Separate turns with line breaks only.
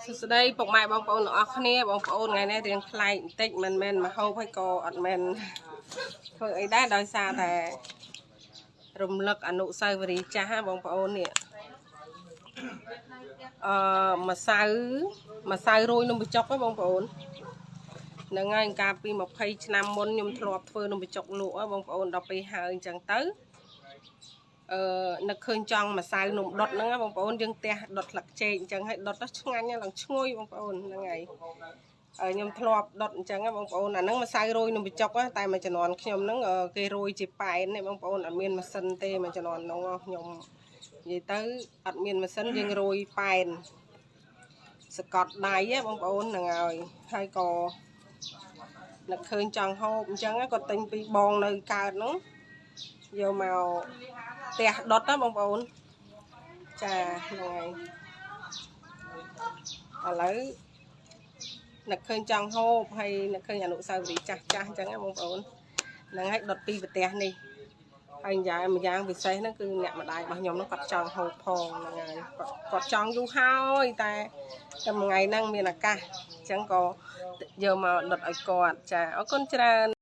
សួស្តីពុកម៉ែបងប្អូនទាំងអស់គ្នាបងប្អូនថ្ងៃនេះរៀងប្លែកបន្តិចមិនមែនមកហូបហើយក៏អត់មែនធ្វើអីដែរដោយសារតែរំលឹកអនុស្សាវរីយ៍ចាស់ហ៎បងប្អូននេះអឺម្សៅម្សៅរោយនំបញ្ចុកហ៎បងប្អូនហ្នឹងហើយកាលពី20ឆ្នាំមុនខ្ញុំធ្លាប់ធ្វើនំបញ្ចុកលក់ហ៎បងប្អូនដល់ពេលហើយអញ្ចឹងទៅ អឺនឹកឃើញចង់ម្សៅនំដុតហ្នឹងណាបងប្អូនយើងទះដុតស្លឹកចេកអញ្ចឹងហើយដុតទៅឆ្ងាញ់ណាស់ឡើងឈ្ងុយបងប្អូនហ្នឹងហើយហើយខ្ញុំធ្លាប់ដុតអញ្ចឹងណាបងប្អូនអាហ្នឹងម្សៅរោយនំបញ្ចុកណាតែមួយជំនាន់ខ្ញុំហ្នឹងអឺគេរោយជាប៉ែនទេបងប្អូនអត់មានម៉ាស៊ីនទេមួយជំនាន់ហ្នឹងខ្ញុំនិយាយទៅអត់មានម៉ាស៊ីនយើងរោយប៉ែនសកត់ដៃណាបងប្អូនហ្នឹងហើយហើយក៏នឹកឃើញចង់ហូបអញ្ចឹងក៏ទិញពីបងនៅកើតហ្នឹងយកមក ផ្ទះដុតណាបងប្អូនចាហ្នឹងហើយឥឡូវនឹកឃើញចង់ហូបហើយនឹកឃើញអនុស្សាវរីយ៍ចាស់ចាស់អញ្ចឹងណាបងប្អូនហ្នឹងហើយដុតពីប្រទេសនេះហើយយ៉ាងម្យ៉ាងពិសេសហ្នឹងគឺអ្នកម្ដាយរបស់ខ្ញុំហ្នឹងគាត់ចង់ហូបផងហ្នឹងហើយគាត់គាត់ចង់យូរហើយតែតែមួយថ្ងៃហ្នឹងមានឱកាសអញ្ចឹងក៏យកមកដុតឲ្យគាត់ចាអរគុណច្រើន។